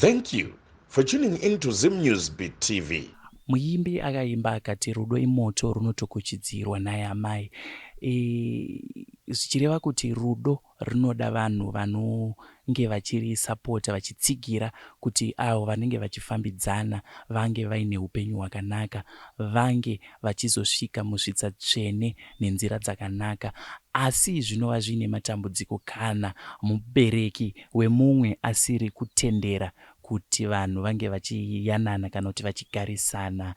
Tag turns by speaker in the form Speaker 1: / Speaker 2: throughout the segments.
Speaker 1: Thank you for tuning in to Zim News Beat TV.
Speaker 2: Muimbi akaimba akati rudo imoto runotokuchidzirwa nhai amai. E, zvichireva kuti rudo rinoda vanhu vanonge vachirisapota vachitsigira kuti avo vanenge vachifambidzana vange vaine upenyu hwakanaka, vange vachizosvika musvitsa tsvene nenzira dzakanaka. Asi zvinova zviine matambudziko kana mubereki wemumwe asiri kutendera kuti vanhu vange vachiyanana kana kuti vachigarisana.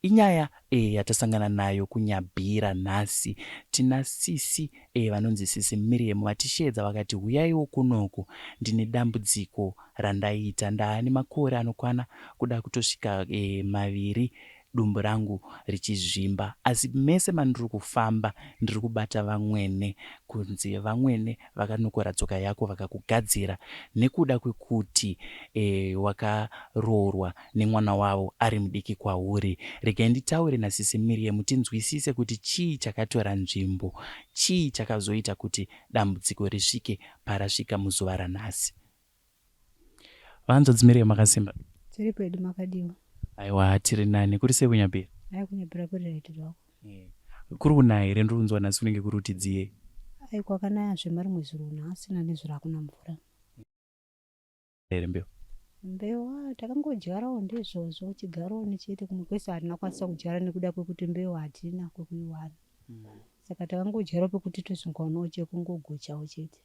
Speaker 2: Inyaya e, yatasangana nayo kuNyabhira nhasi. Tina sisi e, vanonzi sisi Miriam vatisheedza vakati huyaiwo kunoku ndine dambudziko randaita. Ndaane makore anokwana kuda kutosvika e, maviri dumbu rangu richizvimba asi mese mandiri kufamba ndiri kubata vamwene kunzi vamwene vakanokora tsoka yako vakakugadzira nekuda kwekuti e, wakaroorwa nemwana wavo ari mudiki kwauri. Regai nditaure nasisi Miriam tinzwisise kuti chii chakatora nzvimbo, chii chakazoita kuti dambudziko risvike parasvika muzuva ranhasi. Vanzvadzi Miriam makasimba?
Speaker 3: Tiri pedu makadiwa.
Speaker 2: Aiwa tiri nani, kuri sei kuNyabira?
Speaker 3: Ai kuNyabira kuri right zvako.
Speaker 2: Yeah. Kuri kunaya here ndiri kunzwa nhasi kunenge kuri kuti dziye?
Speaker 3: Ai kwakanaya zvemarimwe zuro nhasi nanezuro hakuna mvura.
Speaker 2: Here mbeu?
Speaker 3: Mbeu ah, takangodyarawo ndizvozvo chigaroni chete kumwe kwese hatina kwanisa kudyara nekuda kwekuti mbeu hatina kwekuiwana. Saka takangodyarawo pekuti tozongowanawo chekungogochawo chete.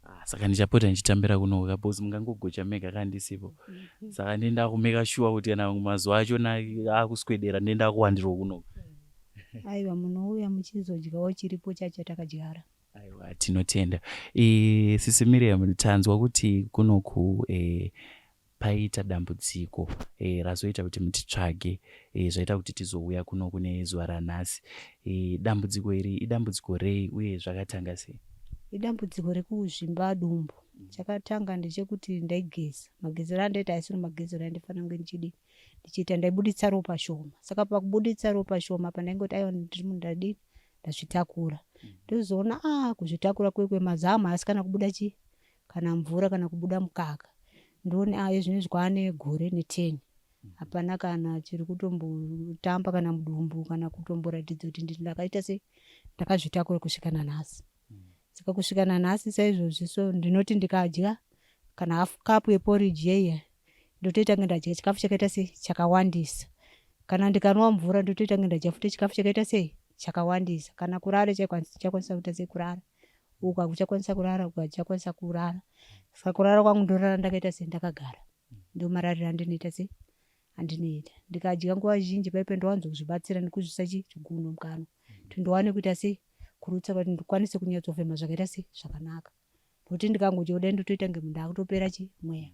Speaker 2: Ah, saka ndichapota ndichitambira kuno ka because mungangogocha mega kana ndisipo. Saka ndenda kumeka sure kuti kana mazuva acho akuswedera ndenda kuwandirwa kuno.
Speaker 3: Aiwa munouya muchizodyawo chiripo chacho takadyara.
Speaker 2: Aiwa tinotenda. E, Sisi Miriam tanzwa kuti kunoku e, paita dambudziko e, razoita kuti mutitsvage e, zvaita kuti tizouya kuno kune zuva ranhasi. E, dambudziko iri idambudziko rei uye zvakatanga sei?
Speaker 3: Idambudziko rekuzvimba dumbu. Chakatanga ndechekuti ndaigeza. Magezero andaita aisiri magezero andifanira kunge ndichidii ndichiita. Ndaibuditsa ropa shoma. Saka pakubuditsa ropa shoma apa ndaingoti aiwa ndiri munhu ndadii ndazvitakura. Ndozoona ah kuzvitakura kwekwe mazamu haasi kana kubuda chii kana mvura kana kubuda mukaka. Ndoone ah izvinezvi kwaane gore ne10 hapana kana chiri kutombotamba kana mudumbu kana kutomboratidza kuti ndakaita sei ndakazvitakura kusvika nanhasi. Saka kusvika nanhasi saizvozvi so ndinoti ndikadya kana half cup yeporridge yeiya ndotoita kunge ndadya chikafu chakaita sei chakawandisa. Kana ndikanwa mvura ndotoita kunge ndadya futi chikafu chakaita sei chakawandisa. Kana kurara chaiko handichakwanisa kuita sei kurara. Uku hakuchakwanisa kurara uku hakuchakwanisa kurara. Saka kurara kwangu ndorara ndakaita sei ndakagara. Ndomarariro andinoita sei andinoita. Ndikadya nguva zhinji paipe ndowanzozvibatsira nekuzvisa chi chigunwe mukanwa kuti ndiwane kuita sei kurutsa kuti ndikwanise kunyatsofema zvakaita sei zvakanaka. Nokuti ndikangodya kudai ndotoita kunge munhu akutopera chi mweya.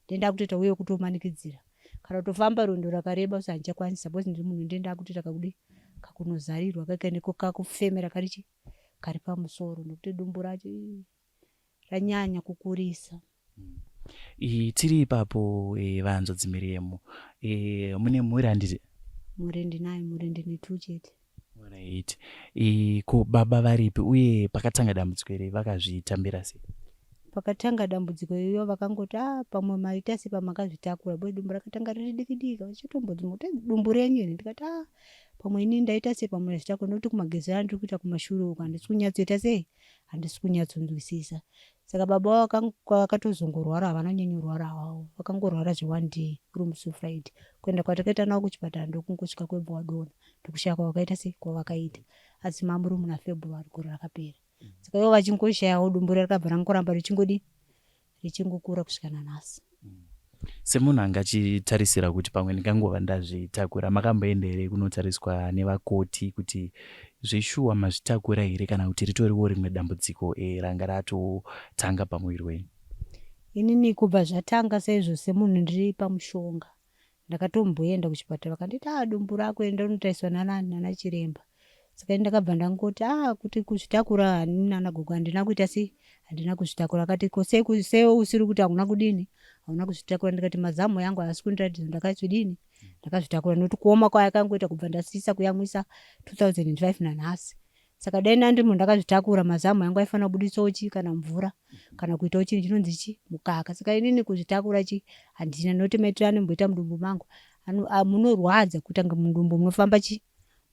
Speaker 3: Ndiye ndakutoita uye kutomanikidzira. Kana kutofamba rwendo rakareba so handichakwanisa because ndiri munhu ndiye ndakutoita kakudii kakunozarirwa kake neko kakufemera kari chi kari pamusoro nekuti dumbu racho ii ranyanya kukurisa.
Speaker 2: Tiri ipapo e, vanzvadzi Miriam e, mune mhuri handiti?
Speaker 3: Mhuri ndinayo, mhuri ndine two chete.
Speaker 2: Alright. E, ko baba varipi uye pakatanga dambudziko iri vakazvitambira sei?
Speaker 3: Pakatanga dambudziko iyo vakangoti ah pamwe maita sei pamakazvitakura bo dumbu rakatanga riri diki diki vachitombodzi kuti dumbu renyu iri ndikati ah pamwe ini ndaita sei pamwe ndazvitakura nokuti kumagezero andiri kuita kumashure uku handisi kunyatsoita sei handisi kunyatsonzwisisa Saka baba vakatozongorwara havana kunyanyorwara havo vakangorwara zve one day uri musi weFriday. Kuenda kwatakaita navo kuchipatara ndokungosvika kwebva wadonha ndokushaya kwavakaita sei kwavakaita asi mamuri muna February gore rakapera. Saka ivo vachingoshayawo dumbu riya rakabva rangoramba richingodii richingokura kusvika nanhasi.
Speaker 2: Semunhu anga achitarisira kuti pamwe ndingangova ndazvitakura, makamboenda here kunotariswa nevakoti kuti zveshuwa mazvitakura here kana kuti ritoriwo rimwe dambudziko e, ranga ratotanga pamuviri wenyu?
Speaker 3: Inini kubva zvatanga saizvo semunhu ndiri pamushonga Ndakatomboenda kuchipatara vakanditi ah dumbu rako enda unotariswa nana nana chiremba. Saka ini ndakabva ndangoti ah kuti kuzvitakura hanini nana gogo handina kuita sei handina kuzvitakura. Akati ko sei sei usiri kuti hauna kudini hauna kuzvitakura ndikati mazamu yangu haasi kundiratidza ndakazvidini ndakazvitakura nekuti kuoma kwayakangoita kubva ndasisa kuyamwisa 2005 nanhasi. Saka dai ndandi munhu ndakazvitakura mazamu yangu aifanira kubuditsawo chii kana mvura kana kuitawo chinhu chinonzi chi mukaka. Saka inini kuzvitakura chi handina nokuti maitiro anomboita mudumbu mangu munorwadza kuita kunge mudumbu munofamba chi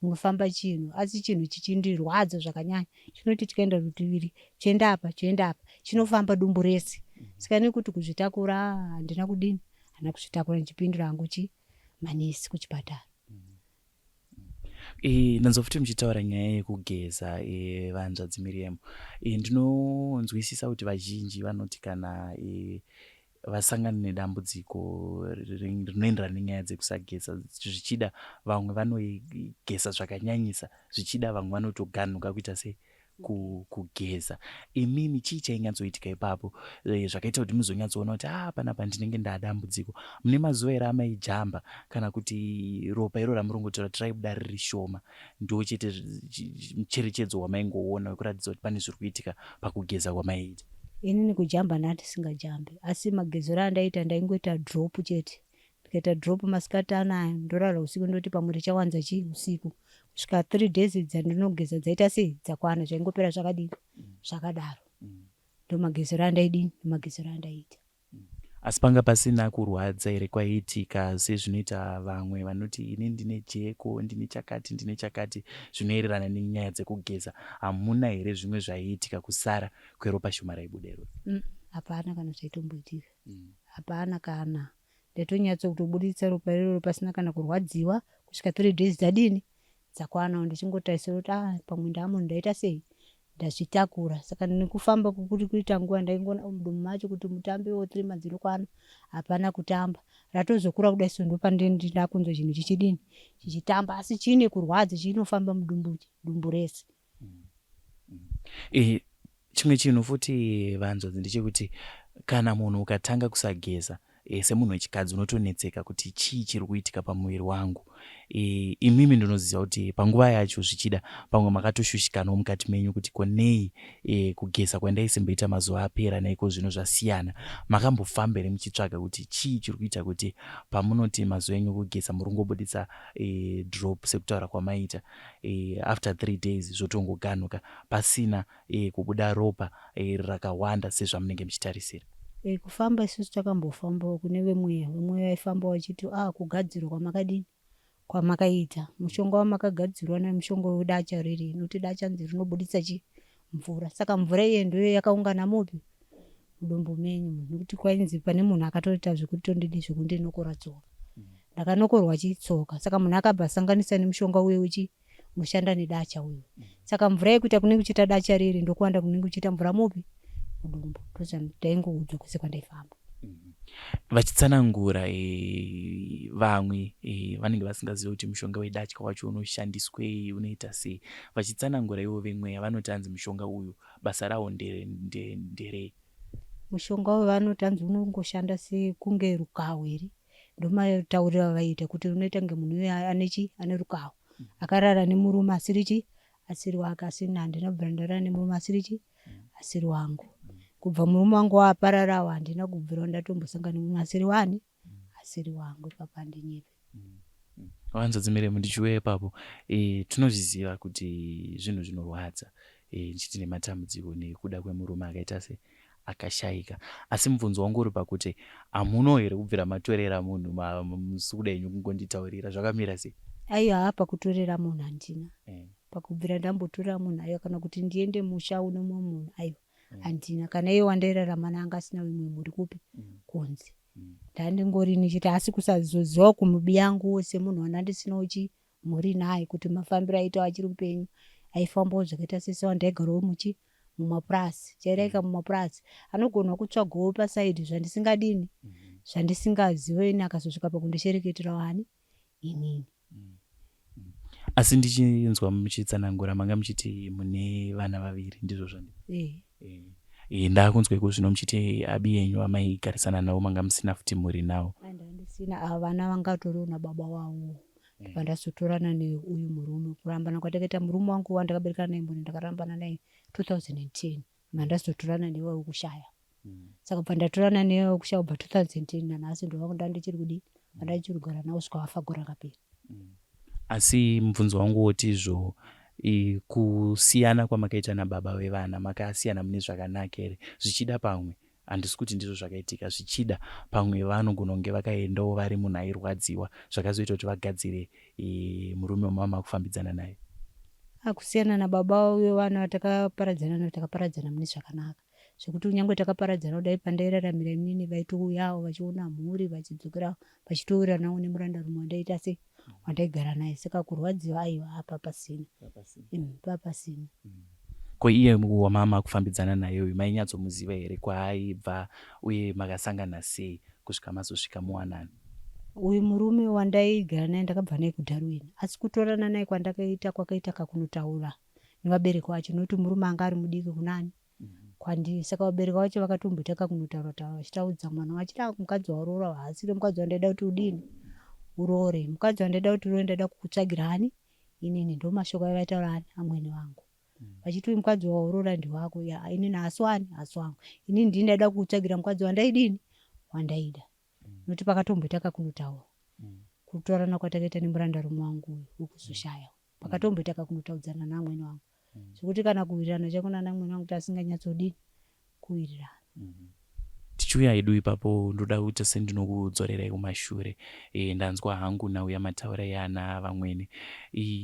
Speaker 3: munofamba chinhu asi chinhu chichindirwadza zvakanyanya chinoti chikaenda rutiviri choenda apa choenda apa chinofamba dumbu rese. Saka ini kuti kuzvitakura handina kudini handina kuzvitakura ndichipindura hangu chi manesi kuchipatara.
Speaker 2: E, ndanzwa futi muchitaura nyaya yekugeza e, vanzvadzi Miriam. E, ndinonzwisisa kuti vazhinji vanoti kana e, vasangana nedambudziko rinoenderana nenyaya dzekusageza, zvichida vamwe vanogeza zvakanyanyisa, zvichida vamwe vanotoganhuka kuita sei kugeza. Imimi chii chainyatsoitika ipapo e, zvakaita kuti muzonyatsoona kuti ah, panapa ndinenge ndadambudziko? Mune mazuva here amaijamba kana kuti ropa iro ramurongotaura kuti raibuda riri shoma ndo chete mucherechedzo wamaingoona wekuratidza kuti pane zviri kuitika pakugeza kwamaiita?
Speaker 3: Inini kujamba ndandisingajambi, asi magezero andaiita ndaingoita drop chete. Ndikaita drop masikati anaya ndorara usiku ndoti pamwe richawanza chii usiku kusvika 3 days dzandinogeza dzaita sei dzakwana zvaingopera zvakadini zvakadaro ndomagezero andaidini ndomagezero andaiita.
Speaker 2: Asi panga pasina kurwadza here kwaiitika sezvinoita vamwe vanoti ini ndine jeko ndine chakati ndine chakati zvinoererana nenyaya dzekugeza hamuna here zvimwe zvaiitika kusara kweropa shoma raibuda iroro?
Speaker 3: Hapana kana zvaitomboitika hapana kana ndaitonyatso kutoburitsa ropa iroro pasina kana kurwadziwa kusvika 3 days dzadini dzakwana ndichingotarisira kuti ah pamwe ndamunhu ndaita sei ndazvitakura saka nekufamba kuri kuita nguva ndaingoona mudumbu macho kuti mutambi wo 3 months inokwana hapana kutamba ratozokura kudai so ndopandakunzwa chinhu chichidini chichitamba asi chine kurwadza chinofamba mudumbu dumbu rese.
Speaker 2: E, chimwe chinhu futi vanzvadzi ndechekuti kana munhu ukatanga kusageza e, semunhu wechikadzi unotonetseka kuti chii chiri kuitika pamuviri wangu. E, imimi ndinoziva kuti panguva yacho zvichida pamwe makatoshushikanawo mukati menyu kuti ko nei e, kugeza kwandaisimboita mazuva apera naiko zvino zvasiyana. Makambofamba here muchitsvaga kuti chii chiri kuita kuti pamunoti mazuva enyu kugeza muri kungobuditsa e, drop sekutaura kwamaita e, after 3 days zvotongoganuka pasina e, kubuda ropa e, rakawanda sezvamunenge muchitarisira?
Speaker 3: E, kufamba isusu takambofambawo kune vemweya vemweya vaifamba vachiti ah kugadzirwa kwamakadini kwamakaita mushonga wamakagadzirwa nemushonga wedacha riri nokuti dacha nzi rinobuditsa chi mvura saka mvura iye ndiyo yakaungana mupi mudumbu menyu nekuti kwainzi pane munhu akatoita zvekutondidi zvekundinokora tsoka ndakanokorwa chitsoka saka munhu akabva asanganisa nemushonga uye wechi unoshanda nedacha uyu saka mvura yekuita kunenge kuchiita dacha riri ndokuwanda kunenge kuchiita mvura mupi mudumbu ndozvandaingoudzwa kwese kwandaifamba.
Speaker 2: Vachitsanangura e, vamwe e, vanenge vasingazivi kuti mushonga wedatya wacho unoshandiswei unoita sei, vachitsanangura ivo vemweya vanoti hanzi mushonga uyu basa rawo nderei?
Speaker 3: Mushonga uyu vanoti hanzi unongoshanda sekunge rukawo here ndomatauriro avaiita kuti unoita kunge munhu uyo ane chi ane rukawo akarara nemurume asiri chi asiri wake asi ini handina kubvira ndarara nemurume asiri chi asiri wangu kubva murume wangu wapararawo handina kubvirawo ndatombosangana nemunhu asiri wani asiri wangu ipapo handinyepe.
Speaker 2: Wanzodzi Miriam, ndichiuya ipapo e, tinozviziva kuti zvinhu zvinorwadza e, ndichiti nematambudziko nekuda kwemurume akaita se akashaika asi mubvunzo wangu uri pakuti hamuno here kubvira matorera munhu musi kuda henyu kungonditaurira zvakamira sei?
Speaker 3: Aiwa, pakutorera munhu handina pakubvira ndambotorera munhu aiwa kana kuti ndiende musha une mumwe munhu aiwa handina kana iye wandairarama naanga asina imwe mhuri kupi kunze ndandingori nichiti asi kusazozivawo kumubi yangu semunhu wandandisinawo chi mhuri naye kuti mafambiro aitawo achiri mupenyu aifambawo zvakaita sese wandaigarawo muchi mumapurasi chairaika mumapurasi anogona kutsvagawo pasaidi zvandisingadini zvandisingazive ini akazosvika pakundishereketera wani inini.
Speaker 2: Asi ndichinzwa muchitsanangura manga muchiti mune vana vaviri ndizvo zvandi
Speaker 3: e.
Speaker 2: E, ndakunzwa iko zvino muchiti abi yenyu amaigarisana navo manga musina futi mhuri navo.
Speaker 3: Andandisina ava vana vangatoriwo nababa wavo pandazotorana neuyu murume kurambana kwatakaita murume wangu wandakaberekana naye mbune ndakarambana naye 2010 mandazotorana newe wekushaya saka bva ndatorana newe wekushaya kubva 2010 nanhasi ndova ndandichiri kudii vandandichiri kugara navo svika vafa gore rakapera.
Speaker 2: Asi mubvunzo wangu woti izvo Kusiyana kwamakaita nababa vevana, makasiyana mune zvakanaka here? Zvichida pamwe handisi kuti ndizvo zvakaitika, zvichida pamwe vanogona kunge vakaendawo vari munhu airwadziwa zvakazoita kuti vagadzire murume wamama kufambidzana naye.
Speaker 3: Kusiyana nababa vevana takaparadzana navo, takaparadzana mune zvakanaka zvekuti kunyange takaparadzana kudai, pandairaramira inini vaitouyawo vachiona mhuri, vachidzokera vachitowiriranawo nemurandarume wandaita sei, wandaigara naye. Saka kurwadziwa, aiwa, apa pasina, papasina.
Speaker 2: Ko iye wamama kufambidzana naye uyu, mainyatsomuziva here kwaaibva, uye makasangana sei kusvika mazosvika muwanana?
Speaker 3: Uyu murume wandaigara naye ndakabva naye kuDarwin, asi kutorana naye kwandakaita kwakaita kakunotaura nevabereki vacho, nokuti murume anga ari mudiki kunani, kwandiri. Saka vabereki vacho vakatomboita kakunotaura taura vachitaudza mwana vachiti, "Ah, mukadzi waroora haasiri mukadzi wandaida kuti udini, uroore. Mukadzi wandaida kuti uroore ndaida kukutsvagira ani inini." Ndo mashoko aivaitaura ani, amwene vangu, vachiti, "Uyu mukadzi waoroora ndiwako ya inini haasi wani, haasi wangu. Inini ndini ndaida kukutsvagira mukadzi wandaidini, wandaida." Nokuti pakatomboita kakunotaura, kutorana kwatakaita nemurandarume wangu uyu wekuzoshaya, pakatomboita kakunotaudzana naamwene wangu, zvekuti kana kuwirirana chako nanamwene wangu kuti asinganyatsodini kuwirirana.
Speaker 2: Tichiuya hedu ipapo, ndoda kuita sendinokudzorerai kumashure. Ndanzwa hangu nhau yamataura yeana vamwene.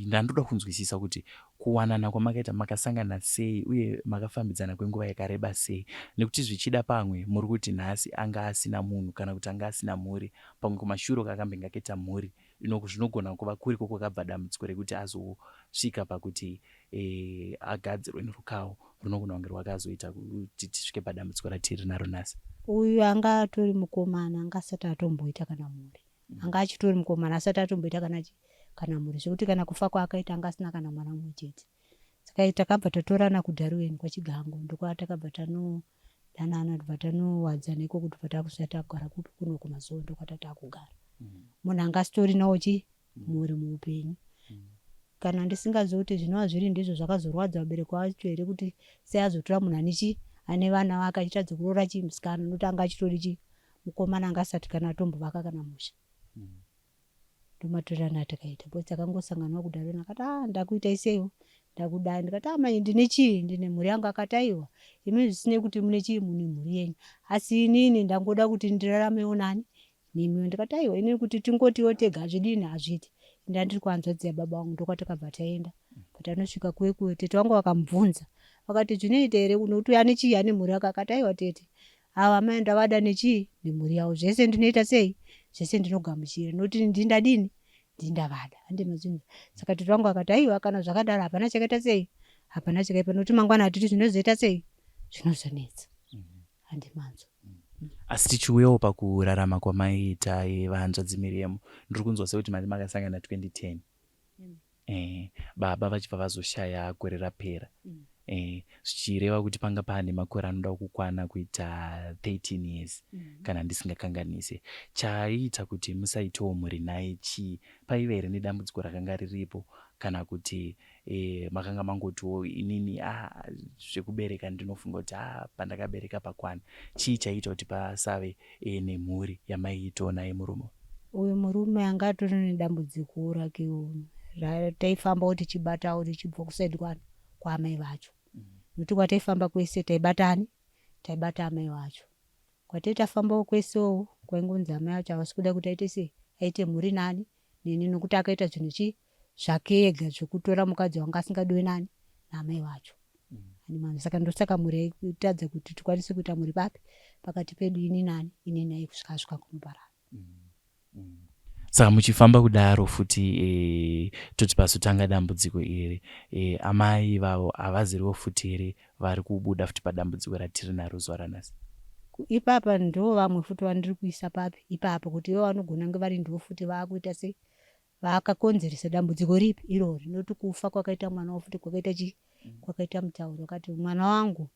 Speaker 2: Ndandoda kunzwisisa kuti kuwanana kwamakaita makasangana sei, uye makafambidzana kwenguva yakareba sei, nekuti zvichida pamwe muri kuti nhasi anga asina munhu kana kuti anga asina mhuri, pamwe kumashure kakambenge akaita mhuri. Zvinogona kuva kuriko kwakabva dambudziko rekuti azosvika pakuti agadzirwe nerukawo runogona kunge rwakazoita kuti tisvike padambudziko ratiri naro nhasi.
Speaker 3: Uyu anga atori mukomana, anga asati atomboita kana mhuri. Anga achitori mukomana asati atomboita kana mhuri, zvekuti kana kufa kwaakaita anga asina kana mwana mumwe chete. Saka takabva tatorana kuDarwin kwaChigango, ndokwatakabva tanodanana, tobva tanowadzana ikoko, tobva takusvika takugara kupi, kuno kumazuva, ndokwatatakugara. Munhu anga asitorinawo chi mhuri muupenyu. Kana ndisingazivi kuti zvinova zviri ndizvo zvakazorwadza vabereki vacho here, kuti sei azotora munhu ane chi ane vana vake, achitadza kuroora chi musikana, nokuti anga achitori chi mukomana anga asati kana atombovaka kana musha. Ndomatorerana atakaita because takangosanganwa kuDarwin. Akati, "A, ndakuita iseiwo, ndakudai." Ndikati, "A, mai, ndine chii, ndine mhuri yangu." Akati, "Aiwa, imi zvisinei kuti mune chii, mune mhuri yenyu, asi inini ndangoda kuti ndiraramewo nani, nemiwo." Ndikati, "Aiwa, inini kuti tingotiwo tega hazvidini, hazviiti." Ndandiri kuhanzvadzi yababa vangu, ndokwatakabva taenda. Patanosvika kuve kuve, tete vangu vakamubvunza, vakati, "Zvinoita here nokuti uyu ane chii, ane mhuri yake?" Akati, "Aiwa tete, ava amai ndavada nechii, nemhuri yavo. Zvese ndinoita sei, zvese ndinogamuchira nokuti ndindadini, ndindavada hande mazvinzwa." Saka tete vangu akati, "Aiwa, kana zvakadaro hapana chakaita sei, hapana chakaipa, nokuti mangwana hatiti zvinozoita sei, zvinozonetsa." Hande manzwa?
Speaker 2: Asi tichiuyawo pakurarama kwamaiita, vahanzvadzi Miriam, ndiri kunzwa sekuti mati makasangana 2010, baba vachibva vazoshaya gore rapera, zvichireva kuti panga paane makore anoda kukwana kuita 13 years, kana ndisingakanganise. Chaiita kuti musaitewo mhuri naye chii? Paiva here nedambudziko rakanga riripo, kana kuti makanga mangotiwo, "Inini zvekubereka ndinofunga kuti pandakabereka pakwana"? Chii chaiita kuti pasave nemhuri yamaiitawo naye murume?
Speaker 3: Uyu murume anga atori nedambudziko rakewo rataifambawo tichibatawo tichibva kuside kwani, kwaamai vacho, nokuti kwataifamba kwese taibatani, taibata amai vacho. Kwataitafambawo kwesewo kwaingonzi amai vacho havasi kuda kuti aite sei, aite mhuri nani, neni, nokuti akaita zvinhu chi zvake ega zvekutora mukadzi wanga asingadiwe nani, naamai vacho. Ani, saka ndosaka mhuri yaitadza kuti tikwanise kuita mhuri papi, pakati pedu, ini nani, ini naye, kusvika asvika kunoparara.
Speaker 2: Saka muchifamba kudaro futi, toti pazotanga dambudziko iri, amai vavo havaziriwo futi here vari kubuda futi padambudziko ratiri naro zuva ranhasi?
Speaker 3: Ipapa ndo vamwe futi vandiri kuisa papi ipapa, kuti ivo vanogona kunge vari ndo futi vaakuita sei, vakakonzeresa dambudziko ripi irori, nokuti kufa kwakaita mwana wavo futi kwakaita chii, kwakaita mutauro. Akati, "Mwana wangu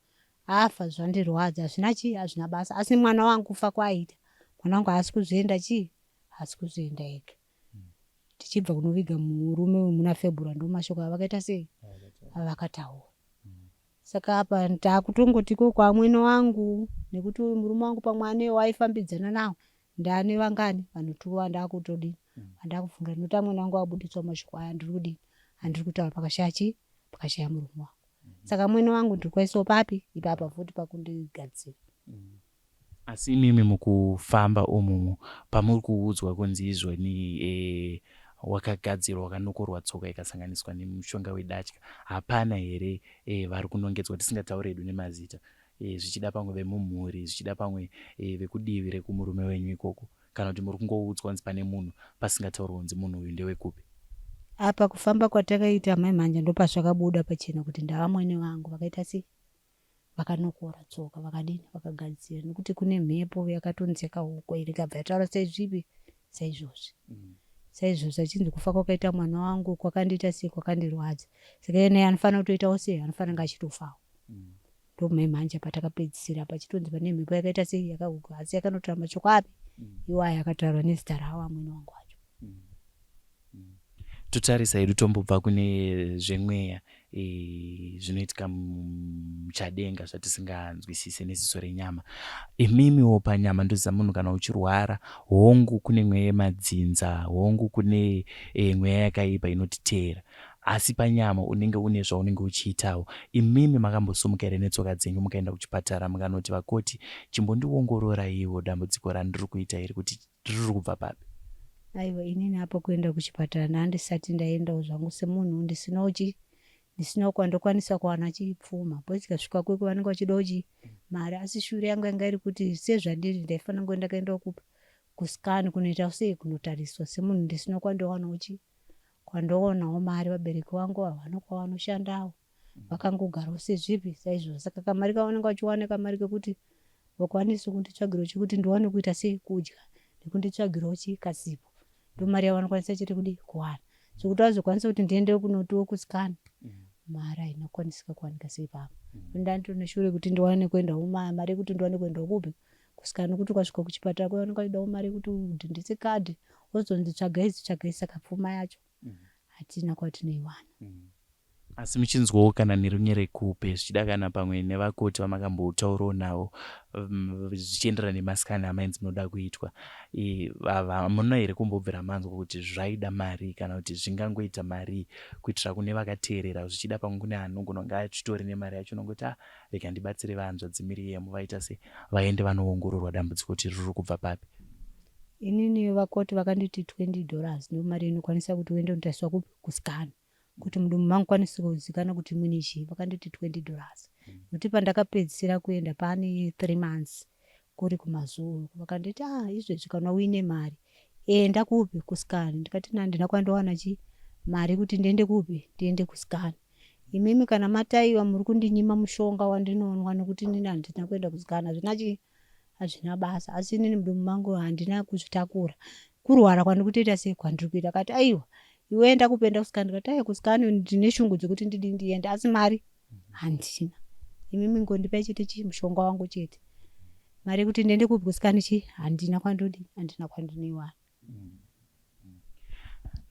Speaker 3: afa, zvandirwadza, hazvina chii, hazvina basa, asi mwana wangu kufa kwaaita mwana wangu haasi kuzoenda chii, haasi kuzoenda ega." Tichibva kunoviga murume muna February, ndo mashoko avakaita sei, avakataura. Saka apa taakutongoti ko kwamwene wangu, nekuti uyu murume wangu pamwe ane waifambidzana nawo, ndane vangani vanotuwa, ndakutodini, vandakufungira, nokuti amwene wangu abuditswa mashoko aya, ndiri kudini, handiri kutaura, pakashaya chii. Pakashaya murume wangu. Saka mwene wangu ndiri kwaisawo papi ipapa futi pakundigadzira.
Speaker 2: Asi imimi mukufamba umumu pamuri kuudzwa kunzi izvoni e, wakagadzirwa wakanokorwa tsoka ikasanganiswa nemushonga wedatya hapana here e, vari kunongedzwa tisingatauri hedu nemazita e, zvichida pamwe vemumhuri zvichida pamwe e, vekudivi rekumurume wenyu ikoko kana kuti muri kungoudzwa kunzi pane munhu pasingataurwi kunzi munhu uyu ndewekupi.
Speaker 3: Apa kufamba kwatakaita mai mhanja ndopazvakabuda pachena kuti ndavamwene vangu vakaita sei vakanokora tsoka vakadini vakagadzira nekuti kune mhepo yakatonzeka uko ikabva yataura saizvipi saizvozvi mm. saizvozvi achinzi kufa kwakaita mwana wangu kwakandiita sei kwakandirwadza saka iye naye anofanira kutoitawo sei anofanira nga achitofawo mm. ndomai manje patakapedzisira pachitonzi pane mhepo yakaita sei yakauka asi yakanotaura mashoko api mm. iwaya akataurwa nezita rawo amwene wangu acho mm.
Speaker 2: mm. Totarisa hedu tombobva kune zvemweya e, zvinoitika muchadenga zvatisinganzwisise neziso renyama. Imimiwo panyama ndoziva munhu kana uchirwara, hongu kune mweya yemadzinza, hongu kune e, mweya yakaipa inotiteera asi panyama unenge une zvaunenge uchiitawo. Imimi makambosumuka here netsoka dzenyu mukaenda kuchipatara mukanoti vakoti chimbondiongororaiwo dambudziko randiri kuita iri kuti Riri kubva papi?
Speaker 3: Aiwa inini apo kuenda kuchipatara ndandisati ndaendawo zvangu semunhu ndisinawo chi ndisinawo kwandokwanisa kuwana chi pfuma because tikasvika kweko vanenge vachidawo chi mari asi shure yangu yanga iri kuti sezvandiri ndaifanira kunge ndakaendawo kupi kuscan kunoita sei kunotariswa semunhu ndisina kwandowanawo chi kwandowanawo mari vabereki vangu havana kwavanoshandawo vakangogarawo sezvipi saizvozvo saka kamari kavanenge vachiwana kamari kekuti vakwanise kunditsvagirawo chekuti ndiwane kuita sei kudya nekunditsvagirawo chi kasipo ndomari yavanokwanisa chete kudii kuwana zvekuti vazokwanisa kuti ndiende kunotiwo kusikana mari haina kukwanisika kuwanika sei papa ndanditori neshure kuti ndiwane kuendawo mari yekuti ndiwane kuendawo kupi kusikana nekuti ukasvika kuchipatara kuya vanenge vachidawo mari yekuti udhindise kadhi wozonzi tsvaga idzi tsvaga idzi saka pfuma yacho hatina kwatinoiwana.
Speaker 2: Asi muchinzwawo kana nerunyerekupe zvichida kana pamwe nevakoti vamakambotaurawo navo zvichienderana nemasikani amainzi munoda kuitwa hamuna here kumbobvira manzwa kuti zvaida mari kana kuti zvingangoita marii kuitira kune vakateerera zvichida pamwe kune anogona kunge achitori nemari yacho unongoti ah rega ndibatsire vahanzvadzi Miriyemu vaita se vaende vanoongororwa dambudziko kuti riri kubva papi.
Speaker 3: Inini vakoti vakanditi 20 dollars ndomari inokwanisa kuti uende unotariswa kupi kuscan kuti mudumbu mangu kwanise kuzikana kuti mune chii vakanditi 20 dollars nokuti pandakapedzisira kuenda pane 3 months kuri kumazulu vakanditi ah izvezvi kana uine mari enda kupi kuscan ndikati nandina kwandowana chi mari kuti ndiende kupi ndiende kuscan imimi kana mataiwa muri kundinyima mushonga wandinonwa nokuti inini handina kuenda kuscan hazvina chii hazvina basa asi inini mudumbu mangu handina kuzvitakura kurwara kwandikutoita sei kwandiri kuita akati aiwa iwe enda kupi enda kusikani ndikati aiwa kusikani ndine shungu dzekuti ndidi ndiende asi mari handina imimi ngondipai chete chii mushonga wangu chete mari yekuti ndiende kupi kusikani chii handina kwandodi handina kwandinoiwana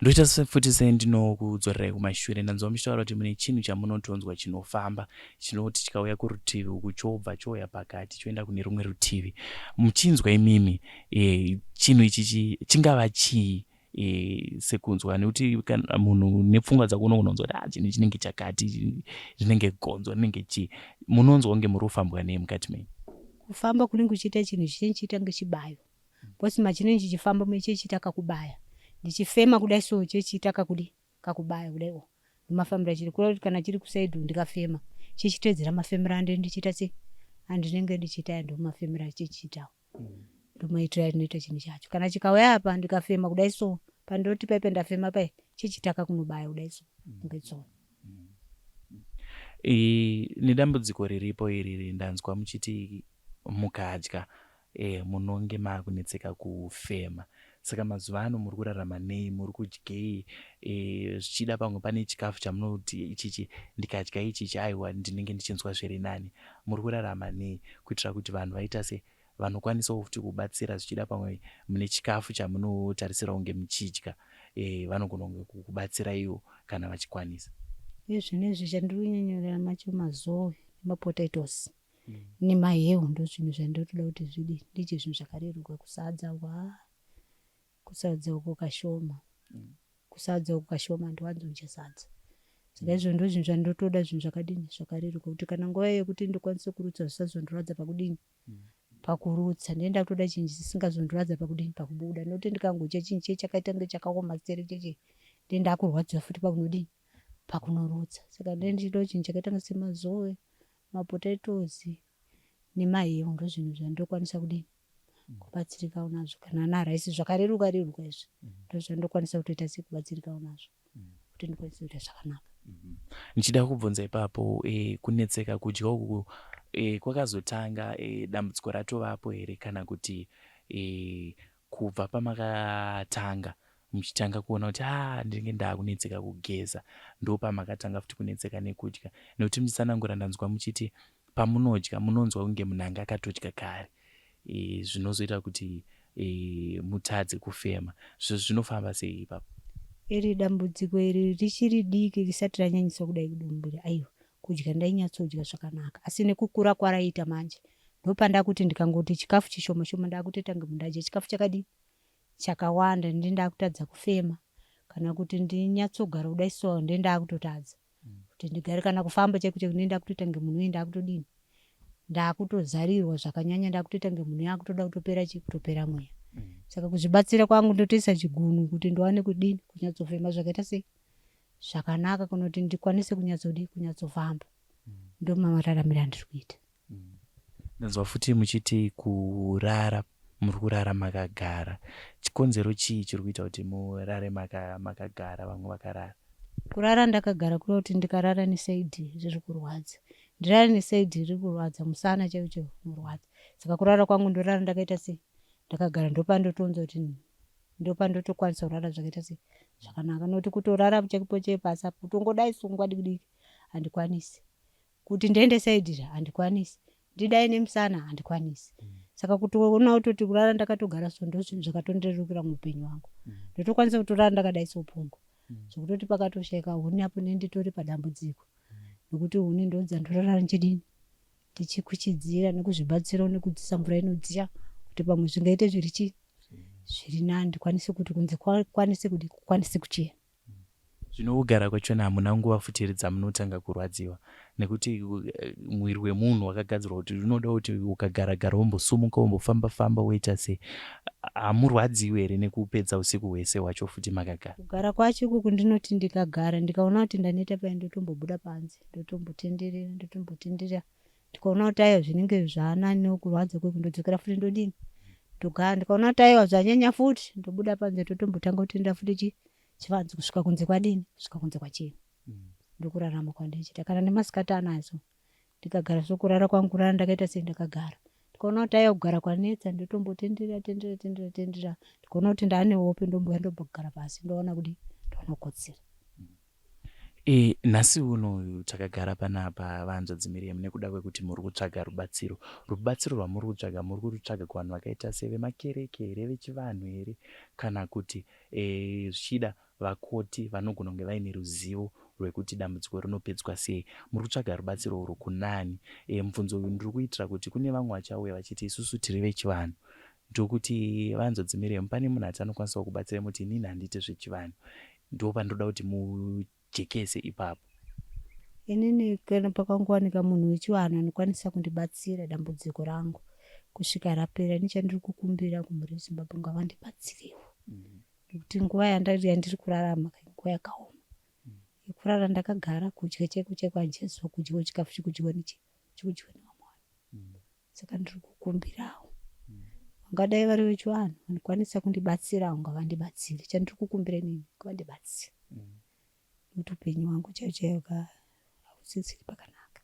Speaker 2: Ndoita futi sendinokudzorerai kumashure ndanzwa muchitaura kuti mune chinhu chamunotonzwa chinofamba chinoti chikauya kurutivi uku chobva chouya pakati choenda kune rumwe rutivi muchinzwa imimi e, chinhu ichi chingava chii e, sekunzwa nekuti kana munhu nepfungwa dzako unogona kunzwa kuti ah, chinhu chinenge chakati rinenge gonzo rinenge chii munonzwa kunge muri kufambwa nei mukati menyu
Speaker 3: kufamba kunenge kuchiita chinhu chinenge chiita kunge chibayo Because machinenge chichifamba muye chechiita kakubaya ndichifema kudai so chechiita kakudi kakubaya kudai o ndomafambiro achiri kureva kuti kana chiri kusaidi ndikafema chichitedzera mafemero ande ndichiita sei andinenge ndichiita aya ndomafemero achichiitawo ndomaitiro andinoita chinhu chacho kana chikauya apa ndikafema kudai so pandoti paipe ndafema pai chichitaka kunobaya kudai so kunge tsono
Speaker 2: Nedambudziko riripo iriri ndanzwa muchiti mukadya Eh munonge makunetseka kufema. Saka mazuva ano muri kurarama nei muri kudyei eh zvichida pamwe pane chikafu chamunoti ichichi ndikadya ichichi aiwa ndinenge ndichinzwa zviri nani. Muri kurarama nei kuitira kuti vanhu vaita se vanokwanisawo futi kubatsira zvichida pamwe mune chikafu chamunotarisira kunge muchidya eh vanogona kunge kukubatsiraiwo kana vachikwanisa.
Speaker 3: Izvinezvi chandiri kunyanyorarama nacho mazowe nemapotatoes. Nemaheu ndozvinhu zvandotoda kuti zvidi ndidye zvinhu zvakareruka kusadza uko haa kusadza uko kashoma kusadza uko kashoma handiwanzodya sadza. Saka izvo ndo zvinhu zvandotoda, zvinhu zvakadini, zvakareruka, kuti kana nguva yekuti ndikwanise kurutsa zvisazondirwadza pakudini, pakurutsa. Ndee ndakutoda chinhu chisingazondirwadza pakudini, pakubuda, nokuti ndikangodya chinhu chiye chakaita kunge chakaoma sere cheche, ndee ndakurwadziwa futi pakunodini, pakunorutsa. Saka ndee ndichidawo chinhu chakaita kunge semazowe, mapotatoes nemaheu, ndozvinhu zvandokwanisa kudini, kubatsirikawo nazvo, kana ana rice, zvakareruka reruka izvi, ndozvandokwanisa kutoita sekubatsirikawo nazvo kuti ndikwanise kuita zvakanaka.
Speaker 2: Ndichida kubvunza ipapo, kunetseka kudya uku kwakazotanga dambudziko ratovapo here, kana kuti kubva pamakatanga muchitanga kuona kuti a ndinenge ndaakunetseka kugeza, ndo pamakatanga futi kunetseka nekudya? Nekuti muchitsanangura ndanzwa muchiti pamunodya munonzwa kunge munhu anga akatodya kare, zvinozoita kuti mutadze kufema. Zvinofamba sei ipapo?
Speaker 3: Iri dambudziko iri richiri diki, risati ranyanyiswa kudai kudumbu, aiwa, kudya ndainyatsodya zvakanaka. Asi nekukura kwaraita manje, ndopandakuti ndikangoti chikafu chishoma shoma, ndakutoita kunge munhu ndadya chikafu chakadii, chakawanda, ndi ndakutadza kufema. Kana kuti ndinyatsogara kudai so, nde ndakutotadza kuti ndigare, kana kufamba chaiko chaiko, nde ndakutoita kunge munhu uye ndakutodini, ndakutozarirwa zvakanyanya, ndakutoita kunge munhu yakutoda kutopera chi, kutopera mweya. Saka kuzvibatsira kwangu, ndotoisa chigunwe kuti ndiwane kudini, kunyatsofema zvakaita sei, zvakanaka, kunoti ndikwanise kunyatsodii, kunyatsofamba. Ndo mararamiro andiri kuita.
Speaker 2: Ndanzwa futi muchiti kurara muri kurara makagara. Chikonzero chii chiri kuita kuti murare makagara, vamwe vakarara?
Speaker 3: Kurara ndakagara kureva kuti ndikarara neside riri kurwadza, ndirare neside riri kurwadza, musana chaiwo chaiwo unorwadza. Saka kurara kwangu ndorara ndakaita sei, ndakagara. Ndopandotonzwa kuti ndopandotokwanisa kurara zvakaita sei, zvakanaka, nokuti kutorara chaipo chepasi apo, kutongodai sungwa diki diki, handikwanisi. Kuti ndiende side iri handikwanisi, ndidai nemusana handikwanisi. Saka kutoona kutoti kurara ndakatogara so, ndo zvinhu zvakatondirerukira muupenyu hwangu. Ndotokwanisa kutorara ndakadai sopungo, zvekutoti pakatoshayika huni apo, nenditori padambudziko, nekuti huni ndodzandorara ndichidini, ndichikuchidzira nekuzvibatsirawo nekudzisa mvura inodziya, kuti pamwe zvingaite zviri chii, zviri nani, ndikwanise kuti kunze kwanise kuti kukwanise kuchena.
Speaker 2: Zvino kugara kwachona hamuna nguva futi here dzamunotanga kurwadziwa? Nekuti muviri wemunhu wakagadzirwa kuti unoda kuti ukagara gara wombosumuka, wombofamba famba, woita sei. Hamurwadziwi here nekupedza usiku hwese hwacho futi makagara?
Speaker 3: Kugara kwacho ikuku, ndinoti ndikagara ndikaona kuti ndaneta paya, ndotombobuda panze, ndotombotenderera, ndotombotenderera. Ndikaona kuti aiwa, zvinenge zvaananiwo kurwadza kweku, ndodzokera futi, ndodini, ndogara. Ndikaona kuti aiwa, zvanyanya futi, ndobuda panze, totombotanga kutendera futi chi chivanze kusvika kunze kwadini, kusvika kunze kwachena. Ndokurarama kwandichiita. Kana nemasikati anazo, ndikagara so, kurara kwangu kurara ndakaita sei, ndakagara. Ndikaona kuti aiwa, kugara kwanetsa, ndotombotenderera, tendera, tendera, tendera. Ndikaona kuti ndaane hope, ndomboya, ndombogara pasi, ndoona kudi, ndoona kukotsira.
Speaker 2: Nhasi uno takagara panapa, vahanzvadzi Miriam, nekuda kwekuti muri kutsvaga rubatsiro. Rubatsiro rwamuri kutsvaga, muri kurutsvaga kuvanhu vakaita sevemakereke here, vechivanhu here, kana kuti zvichida vakoti vanogona kunge vaine ruzivo rwekuti dambudziko rinopedzwa sei? Muri kutsvaga rubatsiro urwu kunani? Mubvunzo uyu ndiri kuitira kuti kune vamwe vachauya vachiti isusu tiri vechivanhu. Ndokuti vahanzvadzi Miriam, pane munhu ati anokwanisawo kubatsira muti inini handiite zvechivanhu. Ndopandoda kuti mujekese ipapo.
Speaker 3: Inini kana pakangowanika munhu wechivanhu anokwanisa kundibatsira dambudziko rangu kusvika rapera, ini chandiri kukumbira kumhuri yeZimbabwe, ngavandibatsirewo, nekuti nguva yandiri kurarama nguva yakaoma, yekurara ndakagara, kudya chaiko chaiko handichaziva kudyawo chikafu chikudyiwa nechi, chikudyiwa nevamwe vanhu. Saka ndiri kukumbirawo vangadai vari vechivanhu vanokwanisa kundibatsirawo, ngavandibatsire. Chandiri kukumbira inini, ngavandibatsire, nekuti upenyu hwangu chaiwo chaiwo hausisiri pakanaka.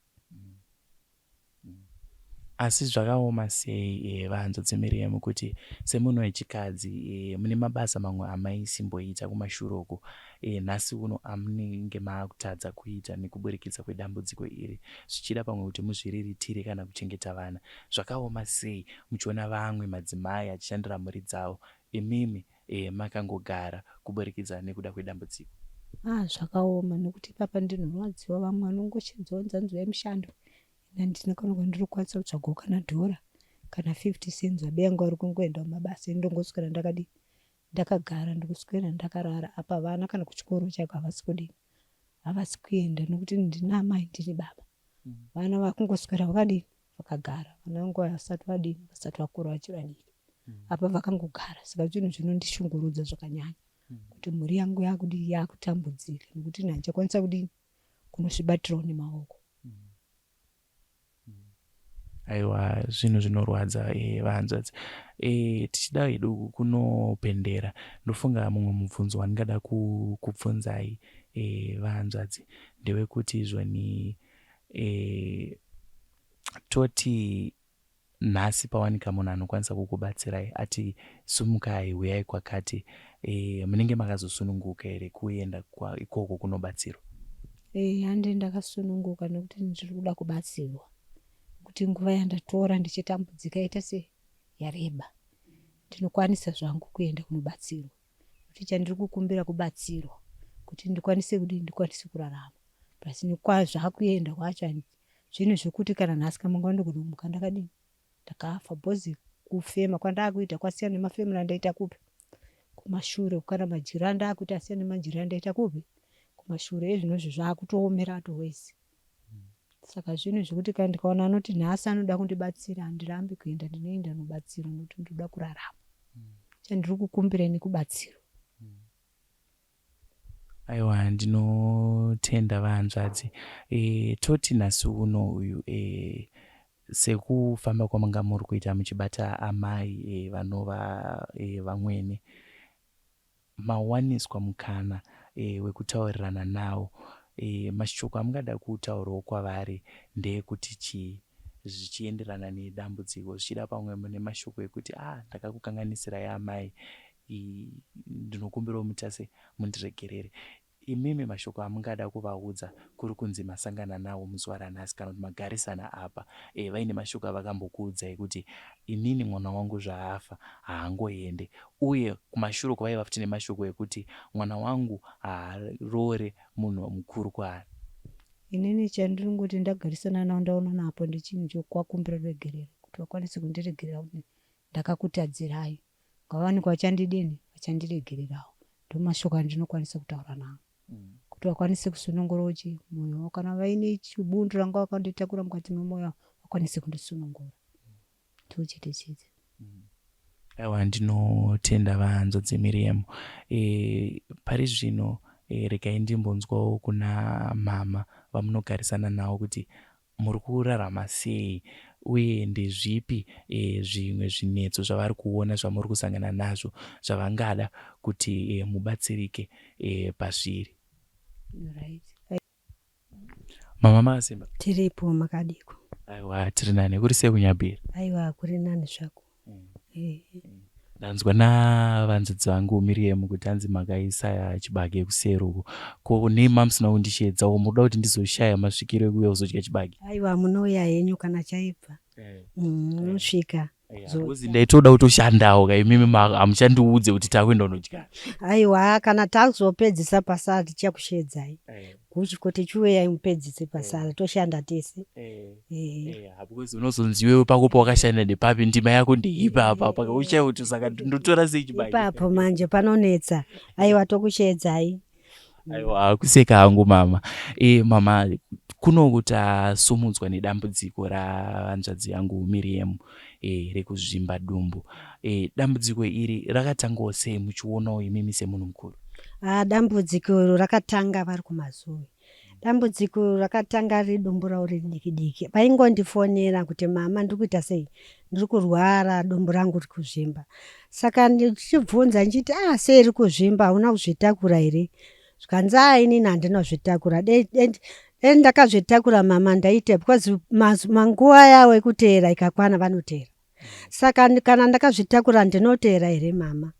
Speaker 2: Asi zvakaoma sei, vahanzvadzi Miriam, kuti semunhu wechikadzi mune mabasa mamwe amaisimboita kumashure uko, nhasi uno amunenge maakutadza kuita nekuburikidza kwedambudziko iri, zvichida pamwe kuti muzviriritire kana kuchengeta vana? Zvakaoma sei muchiona vamwe madzimai achishandira mhuri dzavo, imimi makangogara kuburikidza nekuda kwedambudziko?
Speaker 3: Ah, zvakaoma, nekuti ipapa ndinorwadziwa. Vamwe vanongoshedzwa nzanzi yemushando, ini handina kana kwandiri kukwanisa kutsvagawo kana dhora kana 50 cents. Vabeyangu vari kungoenda kumabasa, ini ndongoswera ndakadii, ndakagara, ndikuswera ndakarara apa. Vana kana kuchikoro chaiko havasi kudini. Havasi kuenda nokuti ndina amai ndini baba. Vana vakungoswera vakadini vakagara. Vana vangu vasati vadini vasati vakura vachiri vadiki. Apa vakangogara saka zvinhu zvinondishungurudza zvakanyanya kuti mhuri yangu yakudii yakutambudzika nokuti ini handichakwanisa kudini kunozvibatirawo nemaoko.
Speaker 2: Aiwa zvinhu zvinorwadza eh, vahanzvadzi eh, tichida hedu kunopendera ndofunga mumwe mubvunzo wandingada kubvunzai eh, vahanzvadzi ndewekuti izvoni eh, toti Nhasi pawanika munhu anokwanisa kukubatsirai ati sumukai huyai kwakati e, munenge makazosununguka here kuenda kwa, ikoko kunobatsirwa?
Speaker 3: Eya ndini ndakasununguka nekuti ndiri kuda kubatsirwa nekuti nguva yandatora ndichitambudzika yaita sei yareba. Ndinokwanisa zvangu kuenda kunobatsirwa nekuti chandiri kukumbira kubatsirwa kuti ndikwanise kudii ndikwanise kurarama plus nekwazvakuenda kwacho Zvinhu zvekuti kana nhasi kamangwana ndogona kumuka ndakadini ndakafa bhozi kufema kwandakuita kwasiyana nemafemero andaita kupi kumashure kana madyiro andakuita asiyana nemadyiro andaita kupi kumashure ezvinozvi zvakutoomera atowese saka zvinhu zvekuti kana ndikaona anoti nhasi anoda kundibatsira handirambi kuenda ndinoenda nobatsirwa nokuti ndinoda kurarama chandiri kukumbira nekubatsirwa
Speaker 2: Aiwa ndinotenda vahanzvadzi. E, toti nhasi uno uyu e, sekufamba kwamanga muri kuita muchibata amai e, vanova e, vamwene mawaniswa mukana e, wekutaurirana navo e, mashoko amungada kutaurawo kwavari ndeekuti chii zvichienderana nedambudziko zvichida pamwe mune mashoko ekuti ah ndakakukanganisirai amai Ndinokumbirawo mutase mundiregerere. Imimi mashoko amungada kuvaudza kuri kunzi masangana nawo muzuva ranhasi kana kuti magarisana apa e, vaine mashoko avakambokuudzai kuti inini mwana wangu zvaafa haangoende uye kumashure kwavaiva futi nemashoko ekuti mwana wangu haaroore munhu mukuru kwaari.
Speaker 3: Inini chandinongoti ndagarisana navo ndaona napo ndechinhu chokuvakumbira ruregerero kuti vakwanise kundiregerera kuti ndakakutadzirai. Ngawanikwe vachandidini vachandiregererawo ndomashoko andinokwanisa kutaura navo kuti vakwanise kusunungurawo chi moyo wavo kana vaine chibundu ranga vakanditakura mukati memoyo wavo vakwanise kundisunungura ndo chete chete.
Speaker 2: Aiwa ndinotenda vahanzvadzi Miriam. E, pari zvino e, regai ndimbonzwawo kuna mama vamunogarisana navo kuti Muri kurarama sei uye ndezvipi zvimwe zvinetso zvavari kuona zvamuri kusangana nazvo zvavangada kuti mubatsirike pazviri?
Speaker 3: Right.
Speaker 2: Mama makasimba?
Speaker 4: Tiripo, makadiko?
Speaker 2: Aiwa tiri nani, kuri sei kuNyabira?
Speaker 4: Aiwa kuri nani zvako.
Speaker 2: Ndanzwa navanzadzi vangu Miriam kuti hanzi makaisa chibage kuseri uko. Ko nei mamusina kundisheedzawo munoda kuti ndizoshaya masvikiro ekuuya kuzodya chibage?
Speaker 4: Aiwa munouya henyu kana chaibva. Munosvika.
Speaker 2: Because ndaitoda kutoshandawo ka imimi hamuchandiudze kuti takuenda kunodya.
Speaker 4: Aiwa kana tazopedzisa pasara tichakusheedzai. Guchi kuti chiuyai mupedzise pasara toshanda tese.
Speaker 2: Because unozonzi iwewe pako pawakashanda ndepapi ndima yako ndeipi apa paka ushaya kuti saka ndotora sei chibage.
Speaker 4: Ipapo manje panonetsa. Aiwa tokusheedzai.
Speaker 2: Aiwa kuseka hangu mama. E, mama kunoku tasumudzwa nedambudziko rahanzvadzi yangu Miriam e, rekuzvimba dumbu. E, dambudziko iri rakatangawo sei muchionawo imimi semunhu mukuru?
Speaker 4: Ah, dambudziko iro rakatanga vari kuMazowe. Dambudziko iro rakatanga riri dumbu ravo riri diki diki. Vaingondifonera kuti mama ndiri kuita sei, ndiri kurwara dumbu rangu riri kuzvimba. Saka ndichibvunza ndichiti ah sei riri kuzvimba hauna kuzvitakura here? Zvikanzi ah inini handina kuzvitakura dei dei dei ndakazvitakura mama ndaita because manguva yavo ekuteera ikakwana vanoteera. Saka kana ndakazvitakura ndinoteera here mama?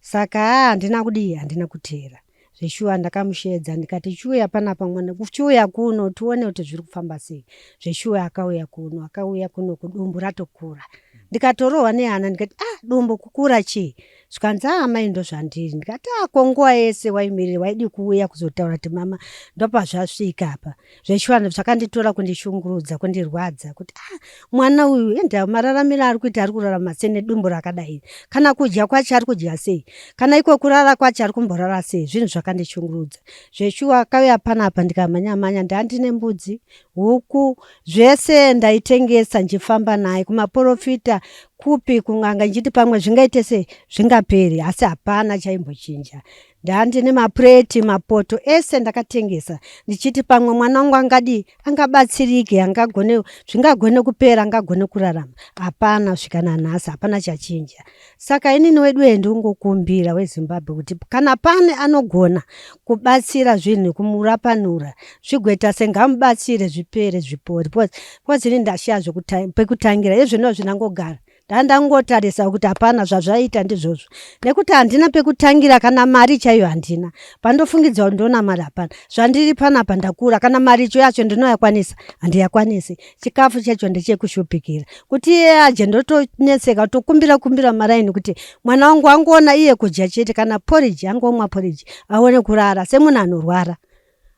Speaker 4: Saka haa handina kudii handina kuteera. Zveshuwa ndakamusheedza ndikati chiuya panapa mwana chiuya kuno tione kuti zviri kufamba sei. Zveshuwa akauya kuno akauya kuno kudumbu ratokura. Ndikatorohwa nehana ndikati ah dumbu kukura chii? Zvikanzi aa mai ndozvandiri. Ndikati aa ko nguva yese waimirira waidi kuuya kuzotaura kuti mama ndopazvasvika apa. Zveshuwa zvakanditora kundishungurudza kundirwadza kuti ah mwana uyu enda mararamiro ari kuita ari kurarama sei nedumbu rakadai. Kana kudya kwacho ari kudya sei. Kana iko kurara kwacho ari kumborara sei. Zvinhu zvakandishungurudza. Zveshuwa akauya panapa ndikamhanya mhanya ndandine mbudzi, huku zvese ndaitengesa ndichifamba naye kumaporofita kupi kun'anga ndichiti pamwe zvingaite sei zvingapere asi hapana chaimbochinja ndandine mapureti mapoto ese ndakatengesa ndichiti pamwe mwana wangu angadii angabatsirike angagone zvingagone kupera angagone kurarama hapana svika nanhasi hapana chachinja Saka inini weduwe ndingokumbira weZimbabwe kuti kana pane anogona kubatsira zvinhu kumurapanura zvigoita sengamubatsire zvipere zvipore because ini ndashaya pekutangira izvino zvinangogara ndandangotarisa kuti hapana zvazvaita ndizvozvo nekuti handina pekutangira kana mari chaiyo handina pandofungidza kuti ndona mari hapana zvandiri panapa ndakura kana maricho yacho ndinoyakwanisa handiyakwanisi chikafu chacho ndechekushupikira kuti iye adye ndotonetseka tokumbira kumbira maraini kuti mwana wangu angoona iye kudya chete kana porridge angomwa porridge aone kurara semunhu anorwara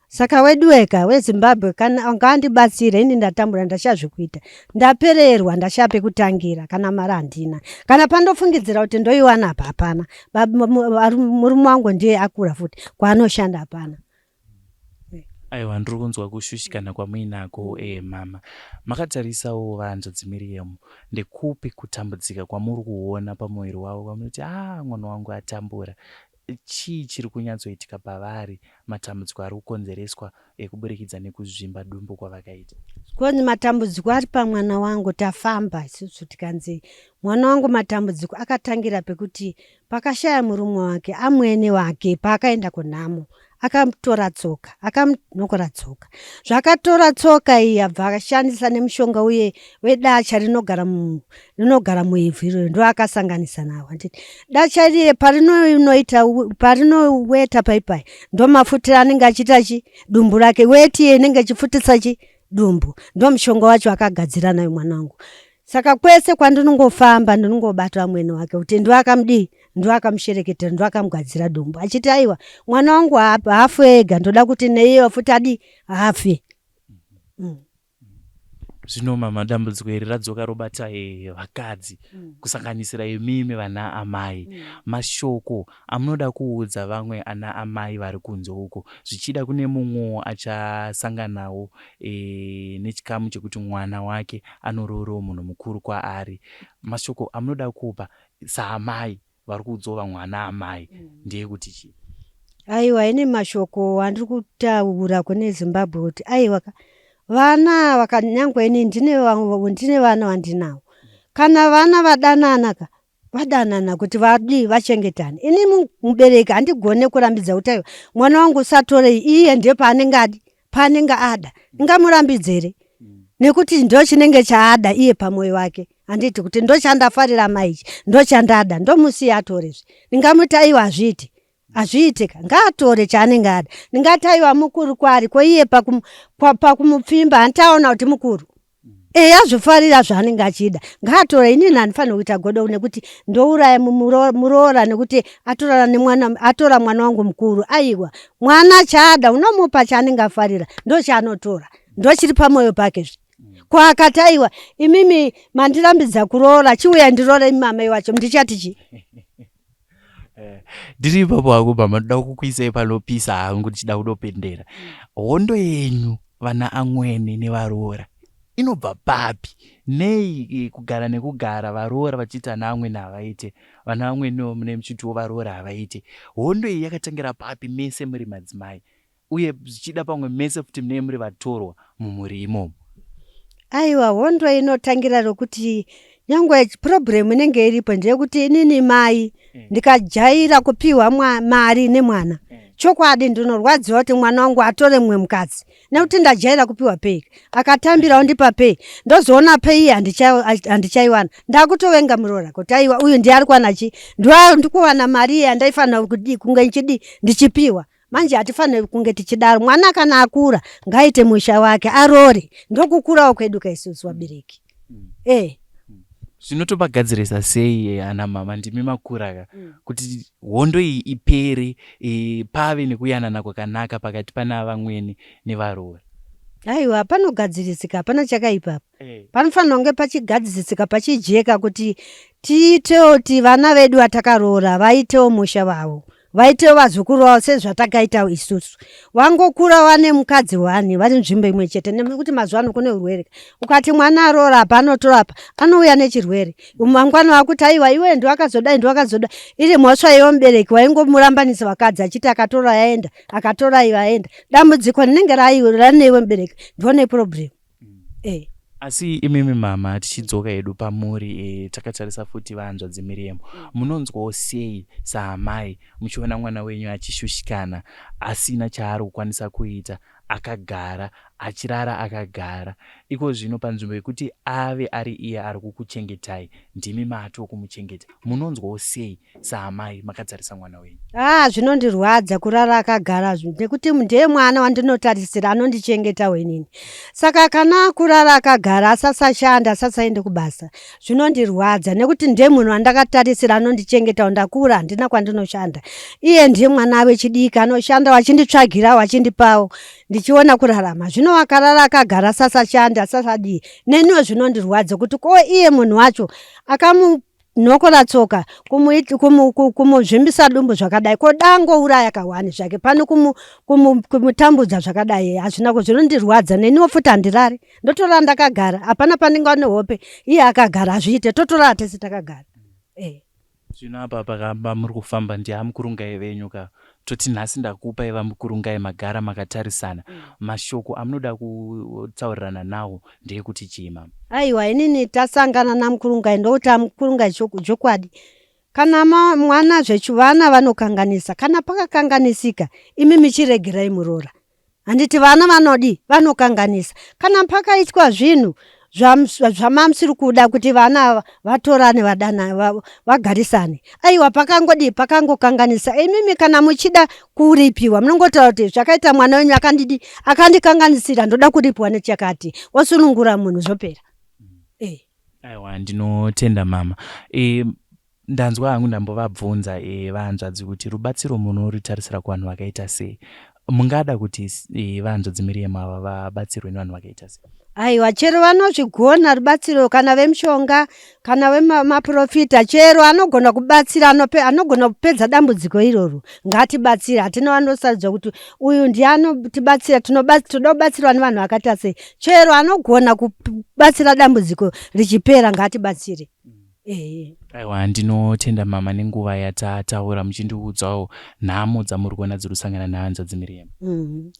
Speaker 4: saka weduweka wezimbabwe kana ngaandibatsire ini ndatambura ndashaya zvekuita ndapererwa ndashaya pekutangira kana mari handina kana pandofungidzira kuti ndoiwana apa hapana murume wangu ndiye akura futi kwaanoshanda hapana
Speaker 2: Aiwa ndiri kunzwa kushushikana kwamuinako eh mama. Makatarisawo vahanzvadzi Miriam ndekupi kutambudzika kwamuri kuona pamuviri wavo kwamunoti ah mwana wangu atambura. Chii chiri kunyatsoitika pavari matambudziko ari kukonzereswa eh, kuburikidza nekuzvimba dumbu kwavakaita?
Speaker 4: Konzi matambudziko ari pamwana wangu tafamba isusu tikanzi mwana wangu matambudziko akatangira pekuti Pakashaya murume wake, amwene wake paakaenda kunhamo akatora tsoka akamunokora tsoka zvakatora tsoka iyi abva akashandisa nemushonga uye wedacha rinogara rinogara muivhu iroro ndo akasanganisa nawo handiti dacha riye parinoita parinoweta paipai ndomafutira anenge achiita chi dumbu rake weti iye inenge ichifutisa chi dumbu ndomushonga wacho akagadzira nayo mwana wangu Saka kwese kwandinongofamba ndinongobata amwene wake kuti ndiwo akamudii ndiwo akamushereketera ndiwo akamugadzira dumbu achiti aiwa mwana wangu haafe ega ndoda kuti neiyewo futi adii afe.
Speaker 2: Zvino mama dambudziko iri radzoka robata eh, vakadzi kusanganisira imimi vana amai. Mashoko amunoda kuudza vamwe ana amai vari kunze uko zvichida kune mumwewo achasanganawo e, nechikamu chekuti mwana wake anoroorowo munhu mukuru kwaari. Mashoko amunoda kupa saamai vari kuudzawo vamwe ana amai ndeyekuti chii?
Speaker 4: Aiwa ini mashoko andiri kutaura kune Zimbabwe kuti aiwa ka vana ava ka nyangwe ini ndine ndine vana vandinawo kana vana vadanana ka vadanana kuti vadii vachengetane ini mubereki handigone kurambidza kuti aiwa mwana wangu usatorei iye ndiye paanenge adi paanenge ada ndingamurambidze here nekuti ndo chinenge chaada iye pamwoyo wake handiti kuti ndochandafarira maichi ndochandada ndomusiya atorezve ndingamuti aiwa hazviiti hazviitika ngaatore chaanenge ada ndingati aiwa mukuru kwaari ko iye pakumupfimba hanti aona kuti mukuru eya azvifarira zvaanenge achida ngaatore inini handifaniri kuita godo nekuti ndouraya muroora nekuti atorara nemwana atora mwana wangu mukuru aiwa mwana chaada unomupa chaanenge afarira ndochaanotora ndochiri pamwoyo pake zve ko akati aiwa imimi mandirambidza kuroora chiuya ndiroore imi mamai wacho ndichati chii
Speaker 2: Eh, ndiri ipapo hangu mama ndoda kukuisai panopisa hangu ndichida kudopendera hondo yenyu vana amwene nevaroora inobva papi nei eh, kugara nekugara varoora vachiita ana amwene havaite vana amwenewo mune muchitiwo varoora havaite hondo iyi yakatangira papi mese muri madzimai Uye zvichida pamwe mese futi munenge muri vatorwa mumhuri imomo.
Speaker 4: Aiwa hondo inotangira rokuti nyangwe problem inenge iripo ndeyekuti inini mai eh. ndikajaira kupiwa mari nemwana eh. chokwadi ndinorwadziwa kuti mwana wangu atore mumwe mukadzi nekuti ndajaira kupiwa pei akatambira ondipa pei ndozoona pei handichaiwana ndakutovenga muroora kuti aiwa uyu ndiye ari kuwana chi ndikuwana mari iye yandaifanira kunge ndichidii ndichipiwa Manje hatifaniri kunge tichidaro. Mwana kana akura ngaite musha wake arore. Ndokukurawo kwedu ka isusu vabereki. Eh.
Speaker 2: Zvino topagadzirisa sei eh, ana mama ndimi makura ka mm. kuti hondo iyi ipere e, pave nekuyanana kwakanaka pakati pana vamwene nevaroora?
Speaker 4: Aiwa, panogadzirisika, hapana chakaipa apa. Eh. Panofanira kunge pachigadzirisika pachijeka kuti tiitewo kuti vana vedu vatakaroora vaitewo musha vavo vaitewo vazukuru vavo sezvatakaitawo isusu vangokura vane mukadzi wani vari nzvimbo imwe chete nekuti mazuva ano kune urwere ukati mwana aroora apa anotora apa anouya nechirwere mangwana vakuti aiwa iwe ndiwakazodai ndiwakazodai iri mhosva yewo mubereki waingomurambanisa vakadzi achiti akatora yaenda akatora iwe aenda dambudziko rinenge ranewe mubereki ndione problem mm.
Speaker 2: eh. Asi imimi mama tichidzoka hedu pamuri e, takatarisa futi vahanzvadzi Miriam mm. munonzwawo sei saamai muchiona mwana wenyu achishushikana asina chaari kukwanisa kuita akagara achirara akagara iko zvino panzvimbo yekuti ave ari iye ari kukuchengetai ndimi mato kumuchengeta munonzwawo sei saamai makatarisa mwana wenyu?
Speaker 4: Ah, zvinondirwadza kurara akagara nekuti ndiye mwana wandinotarisira anondichengetawo inini. Saka kana kurara akagara asasashanda asasaende kubasa zvinondirwadza nekuti ndiye munhu wandakatarisira anondichengetawo. Ndakura handina kwandinoshanda, iye ndiye mwana wechidiki anoshanda vachinditsvagirawo vachindipawo ndichiona kurarama. Zvino akarara akagara asasashanda asasadii, neniwo zvinondirwadza kuti ko iye munhu wacho akamu nhokora tsoka kumuzvimbisa dumbu zvakadai ko dangouraya kahwani zvake pano kumutambudza zvakadai hazvina zvinondirwadza neniwo futi handirari ndotorara ndakagara hapana pandingaone hope iye akagara hazviite totorara tese takagara
Speaker 2: eh. Zvino apa pakamba muri kufamba ndiamukurungai venyu ka toti nhasi ndakupai vamukurungai magara makatarisana mm. mashoko amunoda kutaurirana nawo ndeyekuti chii mama?
Speaker 4: Aiwa inini tasangana namukurungai ndokuti amukurungai chokwadi kana mwana zvechuvana vanokanganisa kana pakakanganisika imi michiregerai muroora handiti vana vanodi vanokanganisa kana pakaitwa zvinhu zvamamusiri kuda kuti vana ava vatorane vadana vagarisane aiwa pakangodii pakangokanganisa imimi kana muchida kuripiwa munongotaura kuti zvakaita mwana wenyu akandidi akandikanganisira ndoda kuripiwa nechakati wosunungura munhu zvopera
Speaker 2: mm. eh. Aiwa ndinotenda mama e, ndanzwa hangu ndambovabvunza e, vahanzvadzi kuti rubatsiro munoritarisira kuvanhu vakaita sei mungada kuti e, vahanzvadzi Miriam ava vabatsirwe nevanhu vakaita sei?
Speaker 4: Aiwa chero vanozvigona rubatsiro kana vemushonga kana vemaprofita chero anogona kubatsira anogona kupedza dambudziko iroro ngatibatsire hatina vanosarudza kuti uyu ndiye anotibatsira toda kubatsirwa nevanhu vakaita sei chero anogona kubatsira dambudziko richipera ngatibatsire
Speaker 2: ehe Aiwa ndinotenda mama nenguva yatataura muchindiudzawo nhamo dzamuri kuona dziri kusangana nehanzvadzi Miriam. Mm.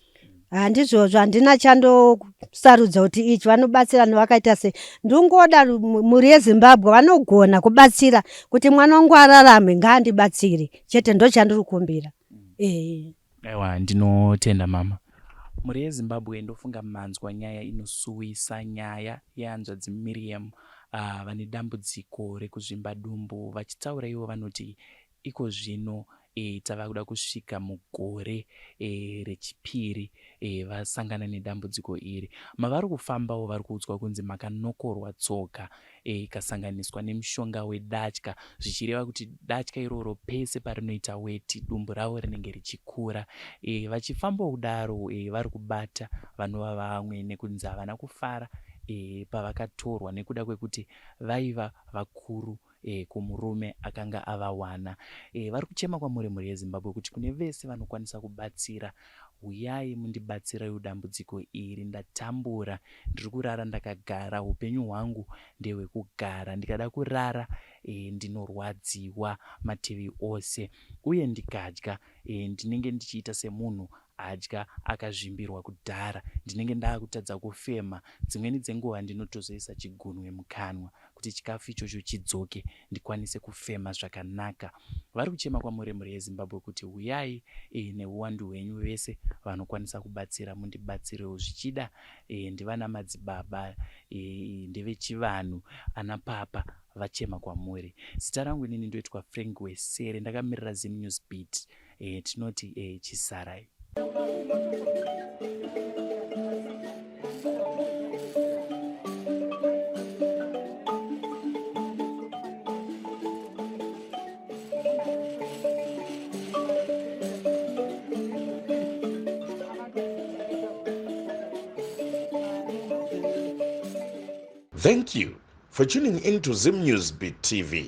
Speaker 4: Handizvozvo handina chandosarudza kuti ichi vanobatsira nevakaita sei ndingoda mhuri yeZimbabwe vanogona kubatsira kuti mwana wangu ararame ngaandibatsire chete ndochandiri kukumbira
Speaker 2: ehe Aiwa ndinotenda mama. Mhuri yeZimbabwe ndofunga manzwa nyaya inosuwisa nyaya yehanzvadzi Miriam uh, vane dambudziko rekuzvimba dumbu vachitaura ivo vanoti iko zvino e, tava kuda kusvika mugore e, rechipiri e, vasangana nedambudziko iri mavari kufambawo vari kuudzwa kunzi makanokorwa tsoka e, ikasanganiswa nemushonga wedatya zvichireva kuti datya iroro pese parinoita weti dumbu ravo rinenge richikura e, vachifambawo kudaro e, vari kubata vanova vamwene kunzi havana kufara e, pavakatorwa nekuda kwekuti vaiva vakuru e, kumurume akanga avawana e, vari kuchema kwamuri mhuri yeZimbabwe kuti kune vese vanokwanisa kubatsira huyai mundibatsirewo dambudziko iri ndatambura ndiri kurara ndakagara upenyu hwangu ndehwekugara ndikada kurara e, ndinorwadziwa mativi ose uye ndikadya e, ndinenge ndichiita semunhu adya akazvimbirwa kudhara ndinenge ndaakutadza kufema dzimweni dzenguva ndinotozoisa chigunwe mukanwa kuti chikafu ichocho chidzoke ndikwanise kufema zvakanaka. Vari kuchema kwamuri mhuri yeZimbabwe kuti huyai e, nehuwandu hwenyu vese vanokwanisa kubatsira mundibatsirewo zvichida e, ndivana madzibaba e, ndevechivanhu ana papa vachema kwamuri. Zita rangu inini ndoitwa Frank Wesere ndakamirira Zim News Beat e, tinoti e, chisarai.
Speaker 1: Thank you for tuning in to Zim News Beat TV.